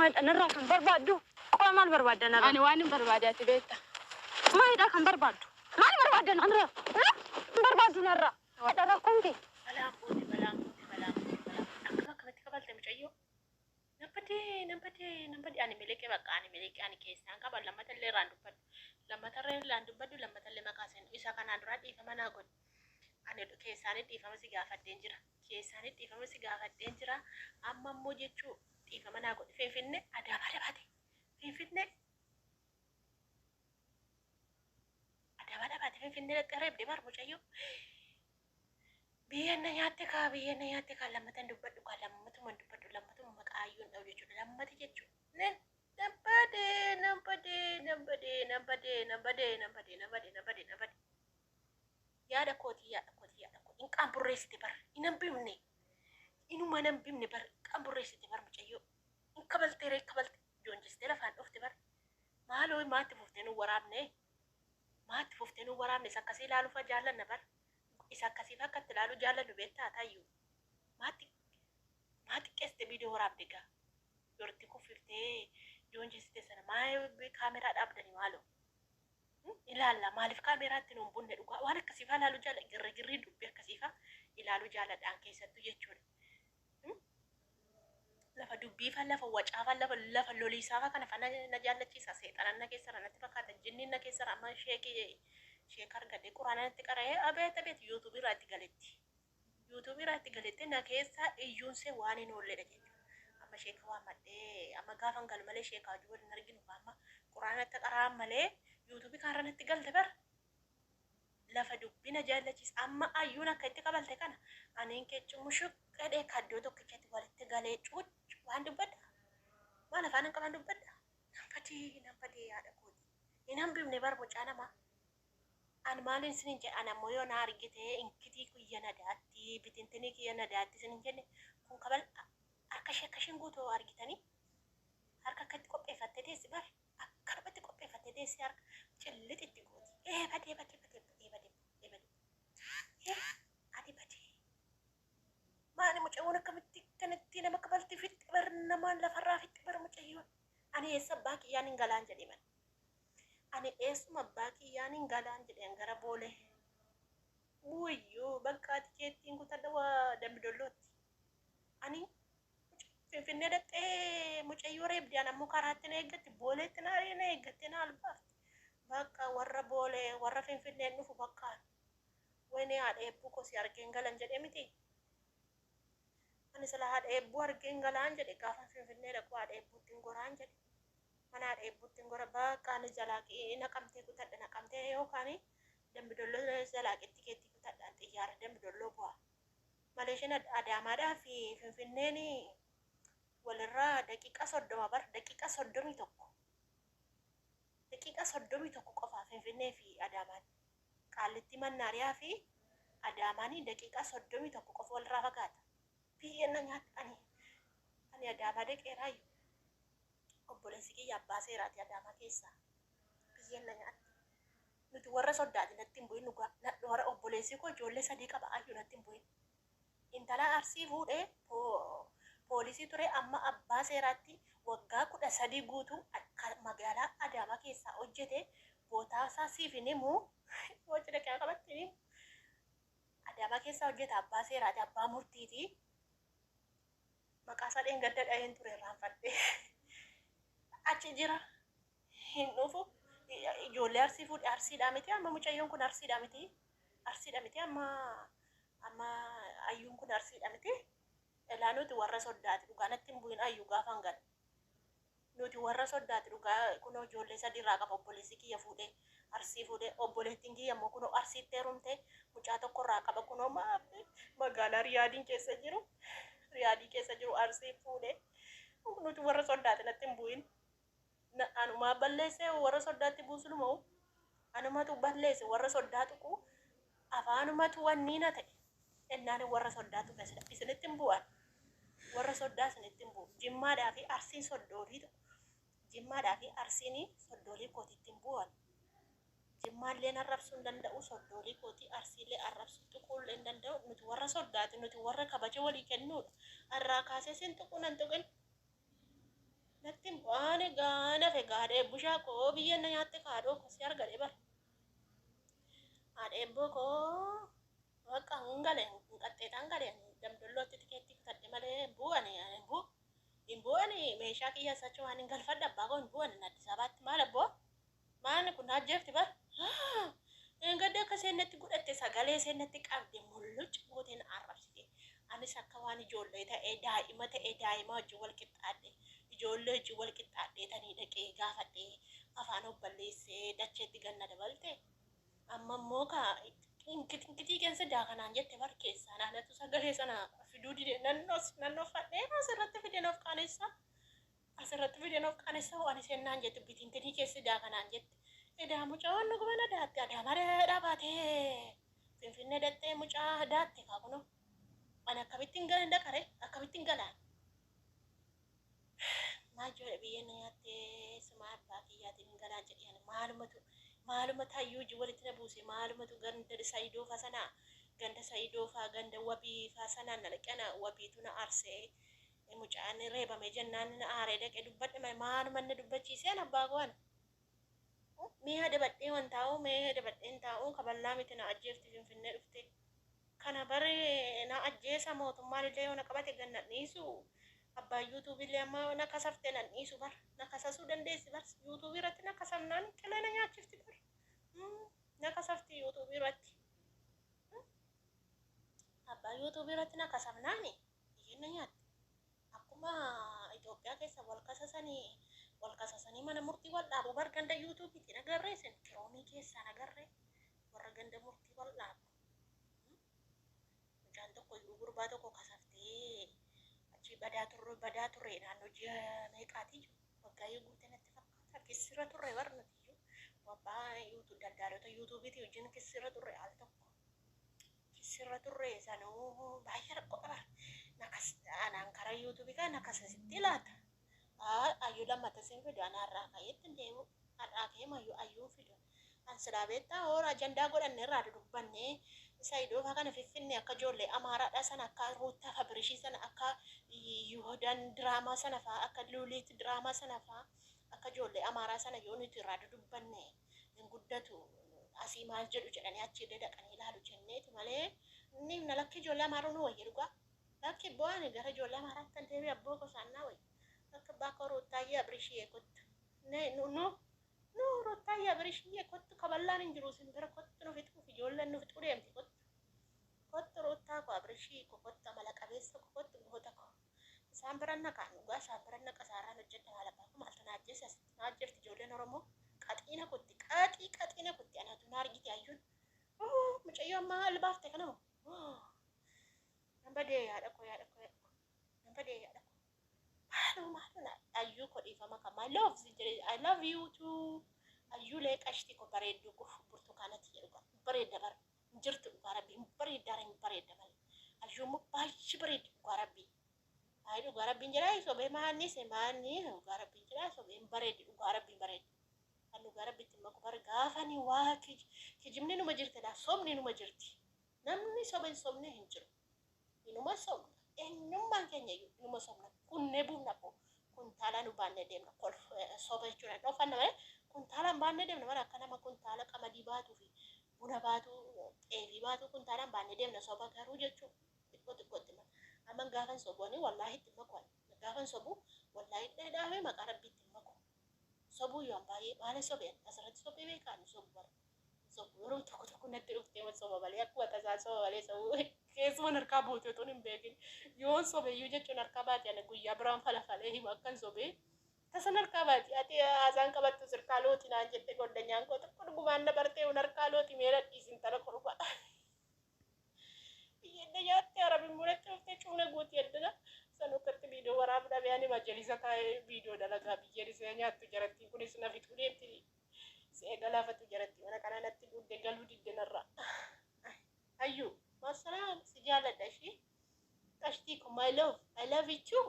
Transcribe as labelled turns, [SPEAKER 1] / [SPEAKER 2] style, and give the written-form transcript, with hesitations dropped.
[SPEAKER 1] Maalidha narraa kan barbaaddu? Qola maal barbaadda narraa?
[SPEAKER 2] Ani waan hin barbaade ati beekta.
[SPEAKER 1] Maalidha kan barbaaddu? Maal barbaadda narraa? Hin barbaaddu narraa. Maalidha rakkoon kee?
[SPEAKER 3] Balaan buute, balaan buute, balaan buute, balaan buute. Akkam akkamitti kabalte mucayyoo? Nan badee, nan badee, nan badee. Ani miliqe bakka, ani miliqe, ani keessaan qaba. Lammata illee irraan dubbadhu. Lammata illee irraan dubbadhu, lammata illee maqaa seenu. Isa kanaan duraa dhiifama naa godhi. Ani keessaanii dhiifama si gaafadheen jira. Keessaanii dhiifama si gaafadheen jira. Amma immoo jechuu dhiifama naa godhi. Finfinnee Adaamaa dhabaate. Finfinnee Adaamaa dhabaate, Finfinnee dhaqxee reebde bar mucayyoo. Biyyeen na nyaatte kaa, biyyeen na nyaatte kaa, lammata hin dubbadhu kaa, lammatuma hin dubbadhu, lammatuma maqaa ayyuu hin dha'u jechuudha. Lammati jechuudha. Nan nan badee, nan badee, nan badee, nan badee, nan badee, nan badee, nan badee, nan badee, nan badee. Yaada kootii, yaada kootii, yaada kootii. Hin qaamburreessite bar, hin hambifne. Inuma hin hambifne bar, hin qaamburreessite bar mucayyoo. Hin kabaltee ree, kabalte. Joonjistee lafaan dhufte bar. Maaloo maatti fuftee nu waraabne? Maatti fuftee nu waraabne? Isa akkasii ilaaluufa jaallanna bar. Isa akkasiif akka itti ilaaluu jaallannu beektaa taayyuu. Maatti maa xiqqeessite viidiyoo waraabde gaa. Yorti kuffiftee joonjessite sana maa kaameraa dhaabdani maaloo? Ilaalla, maaliif kaameraatti nuun bunne dhugaa waan akkasiifaa ilaaluu jaalla, girrigirrii dubbii akkasiifaa ilaaluu jaalladhaan keessattuu jechuudha. Lafa dubbiifaa, lafa wacaafaa, lafa loliisaafaa kana fa na jaallachiisa. Seexanan na keessara natti fakkaata, jinniin na keessara. Amma sheekii sheeka argadhee quraana natti qara'ee, abeet abeet, yuutuubii irraa itti galetti. Yuutuubii irraa itti galetti na keessaa iyyuunsee waan hin oolledha jechuudha. Amma sheeka waammadhee amma gaafan galu malee sheekaa hojii waliin arginu, amma quraana natti qara'an malee yuutuubii kanarra natti galte bar. Lafa dubbina jaallachiisa. Amma ayyuun akka itti kabalte kana aniin keechumu shuqqedhee kaddoo tokkichatti walitti galee cuuc waan dubbadha. Maal afaan hin qaban dubbadha. Nan badee, nan badee, yaada kooti. Hin hambifne bar mucaa namaa. An maaliin sinin jedhe? An ammoo yoo na argite inkitii kiyya na daatti, bitintinii kiyya na daatti sinin jenne. Kun kabal harka ishee akka isheen guutuu argitanii harka akka itti qopheeffattee teessi bar, akkanumatti qopheeffattee teessi, harka cillix itti gooti. Ee badee, badee, badee, ee badee, ee badee, ee ani badee. Maali mucayyoon akkamitti kanatti nama kabalti fixxe bar, namaan lafarraa fixxe bar mucayyoon. Ani eessa abbaa kiyyaan hin galaan jedhee man. Ani eessuma abbaa kiyyaan hin galaan jedheen gara Boolee. Wayyoo, bakka ati keettiin kutadha waa Dambidollootti. Ani Finfinnee dhaqxee mucayyoo reebdi, an ammoo karaatti na eeggatti, Booleetti na na eeggattee na albaafti. Bakka warra Boolee warra Finfinneen dhufu bakka wayinee haadha eebbuu koo si argeen galan jedhee miti. Ani sila haadha eebbuu argeen galaan jedhe, gaafa Finfinnee dhaqu haadha eebbuutti hin goraan jedhe. Mana haadha eebbuutti hin gora, bakka ani Zalaaqii Naqamtee kutadha, Naqamtee yookaan Dambidolloo Zalaaqitti keetti kutadhaan xiyyaara Dambidolloo bu'a. Malee isheen Adaamaadhaa fi Finfinneen walirraa daqiiqaa 30 bar, daqiiqaa 31. Daqiiqaa 31 qofa Finfinnee fi Adaamaan. Qaallitti Mannaariyaa fi Adaamaan daqiiqaa 31 qofa walirraa fagaata. Biyyeen na nyaatte. Ani Adaamaa dhaqeeraayyuu. Obboleessi kiyya abbaa seeraati Adaamaa keessaa. Biyyeen na nyaatte. Nuti warra soddaati, natti hin bu'in dhugaa. Warra obboleessi koo ijoollee sadii qaba, ayyuu natti hin bu'in. Intala Arsii fuudhee, poolisii ture, amma abbaa seeraatti waggaa 13 guutuu magaalaa Adaamaa keessaa hojjete. Bootaa isaa siif hin himu. Hojii dhaqee qabatti hin himu. Adaamaa keessaa hojjeta, abbaa seeraati, abbaa murtiiti. Maqaa isaa dheengadda dhaheen ture, irraanfadhe. Achi jira. Hin dhufu. Ijoollee Arsii fuudhe, Arsiidhaa miti amma mucayyoon kun, Arsiidhaa miti. Arsiidha miti amma, amma ayyuun kun Arsiidha miti. Elaa nuti warra soddaati dhugaa, natti hin bu'in ayyuu gaafan galu. Nuti warra soddaati dhugaa. Kunoo ijoollee sadii irraa qaba obboleessi kiyya fuudhee, Arsii fuudhee. Obboleettiin kiyya immoo kunoo Arsiitti heerumte, mucaa tokko irraa qaba, kunoo magaalaa Riyaadiin keessa jiru. Riyaadii keessa jiru, Arsii fuudhee. Nuti warra soddaati, natti hin bu'in. Anumaa balleessee warra soddaatti buusunuma, anumatu balleesse warra soddaa tuqu, afaanumatu wanniina ta'e. Ennaan warra soddaa tuqe isinitti hin bu'an. Warra soddaa isinitti hin bu'u. Jimmaadhaa fi Arsiin soddoolii tuqu. Jimmaadhaa fi Arsiin soddoolii kootiitti hin bu'an. Jimmaalleen arrabsuu hin danda'u, soddoolii kootii Arsiillee arrabsuu tuquullee hin danda'u. Nuti warra soddaati, nuti warra kabaja walii kennuudha. Arraa kaasee sin tuqu, nan tuqin. Natti waan gaana fe gaadhee bushaa koo biyya na nyaatte kaadhoo koo si argadhe bara. Haadha koo bakka hin gale hin qaxxeexaan gale damdollootti tikeettii kutadhe malee hin bu'ani hin bu'u. Hin bu'ani meeshaa kiyya sachi waan hin galfadhe abbaa koo hin bu'ani Addis Ababaatti maal abboo maal kun ajjeefti bara. Gadda akka seennetti godhatte sagalee seennetti qabde mullucci gooteen arrabsite. Anis akka waan ijoollee ta'ee daa'ima ta'ee daa'ima wajjin wal qixxaadhe ijoollee wajjin wal qixxaadhee tanii dhaqee gaafadhee afaan obballeessee dacheetti ganna dabalte. Amma immoo ka inkitii keessa daakanaan jette bar keessaa naannatu sagalee sana fiduu dide nannoo fadhee asirratti fideen of qaanessa. Asirratti fideen of qaanessa waan isheen naan jette bitintinii keessa daakanaan jette. Edaa mucaan dhuguma daatte Adaamaa dhaabatee Finfinnee dattee mucaa daatte kaa kunoo. Ani akkamittiin galan dhaqare akkamittiin galaan. Maal jedhe biyyeen na nyaattee suma abbaa kiyyaatiin galaa jedhee ani maalumatu maalumatu hayyuu hojii walitti na buuse maalumatu ganda Saayidoo faa sanaa ganda Saayidoo faa ganda Wabii faa sanaa na dhaqana Wabiitu na aarsee mucaan reebame jennaan na aaree dhaqee dubbadhe maaluma na dubbachiisee ana abbaa koo ana. Mee dabadhee waan taa'u mee dabadheen taa'u kaballaa miti na ajjeefti Finfinnee dhufte. Kana bare na ajjeesa mootummaan illee yoo na qabate ganna dhiisu. Abbaan yuutuubii illee amma na kasafte nan dhiisu bar na kasasuu dandeessi bar yuutuubii irratti na kasafnaan qilee na nyaachifti bar na kasafti yuutuubii irratti. Abbaan yuutuubii irratti na kasafnaan biyyeen na nyaatti. Akkuma Itoophiyaa keessa wal kasasanii wal kasasanii mana murtii wal dhaabu bar ganda yuutuubiitiin agarree isin kiroomii keessaan agarree warra ganda murtii wal dhaabu. Mucaan tokko iyyuu gurbaa tokko kasaftee achi badaa turre naannoo ji'a meeqaati jiru waggaa yoo guute natti fakkaata kissirra turre bar nuti iyyuu abbaa yuutuub daldaalota yuutuubiitii wajjin kissirra turre al tokko kissirra turre sanuu baay'ee rakkoo qaba. Nakas anaan karaa yuutuubii kana nakasasitti laata. Ayyuu lammata siin fidu ana har'aa ka'eetti hin deemu har'aa ka'ee mayyuu ayyuu fidu. An silaa beektaa hoora ajandaa godhanne irraa dubbannee Saayidoo faa kana fiffinne akka ijoollee Amaaraadhaa sana akka Ruuttaa Fabirishii sana akka Yihudan diraamaa sana faa akka Luuliit diraamaa sana faa akka ijoollee Amaaraa sana yoo nuti irraa dudubbanne hin guddatu asii maal jedhu jedhanii achi illee dhaqanii ilaalu jenneeti malee inni na lakki ijoollee Amaaraa nu wayya dhugaa. Lakki bu'aan gara ijoollee Amaaraatti kan deebi'e abboo gosaan naa wayya. Akka bakka Ruuttaayyee Abirishiyee kottu. Nu nu nu Ruuttaayyee Abirishiyee kottu kaballaan hin jiru simbira kottu nu fixuuf ijoolleen nu fixuu deemti kottu. Kottu Ruuttaa ko Abirishii ko kottu amala qabeessa ko kottu goota ko. Isaan biran naqaan dhugaa isaan biran naqa isaarraan hojjedha maal abbaa ko maaltu na ajjeese asitti na ajjeefti ijoolleen Oromoo qaxiina kutti qaxii qaxiina kutti anatu na argite ayyuun. Mucayyoo amma albaafte kana moo? Nan badee yaadha koo yaadha koo yaadha koo. Nan badee yaadha koo. Maaloo maaloo na ayyuu koo dhiifama kan my love si jedhe I love you too. Ayyuu lee qashtii koo bareedduu koo burtukaanatti jedhu qaba. Bareedda bara. Hin jirtu dhugaa rabbii hin bareeddaa hin bareedda malee. Ayyuu immoo baay'ee bareeddi dhugaa rabbii. Ayi dhugaa rabbiin jedhaa sobee maanni se maanni dhugaa rabbiin jedhaa sobee hin bareeddi dhugaa rabbiin bareeddi. Kan dhugaa rabbitti immoo bara gaafanii waa kijibni numa jirti laa sobni numa jirti. Namni soba hin sobne hin jiru. Inuma sobna. Eenyummaan keenya iyyuu inuma sobna. Kunnee buufna koo kuntaala nu baannee deemna. Soba jechuudha. Dhofanna malee kuntaalaan baannee deemna malee akka nama kuntaala qamadii baatuu fi buna baatu xeefii baatu kuntaalaan baannee deemna soba garuu jechuudha. Xiqqoo xiqqootti mala. Amma gaafan sobuani wallaahi itti maku. Gaafan sobu wallaahi dhaabee maqaa rabbiitti maku. Sobuu yoo baay'ee maali sobeen asirratti sobee beekaa ni sobu bara. Sobu yeroo tokko tokko natti dhuftee soba malee akkuma tasaa soba malee sobu keessumaan harkaa buute otoo hin beekin yoon sobeyyuu jechuun harkaa baate ani guyyaa biraan falafalee himu akkan sobee tasan harkaa baate ati haasaan qabattu sirkaa looti naan jette goddanyaan koo tokko dhugumaan na bartee hun harkaa looti mee dhadhiisin tana korba. Biyyeen nyaatte arabin mulatti dhuftee cuuna guutii addana san ukkatti viidiyoo waraabuu dhabee ani majalisa taa'ee viidiyoo dalagaa biyyeen isee nyaattu jarattiin kunis na fixuu deemti. Isee galaafatu jaratti mana kana natti dhugde galuu didde narraa. Ayyuu maasalaam si jaalladha ishee. Qashtii ko my love I love you too.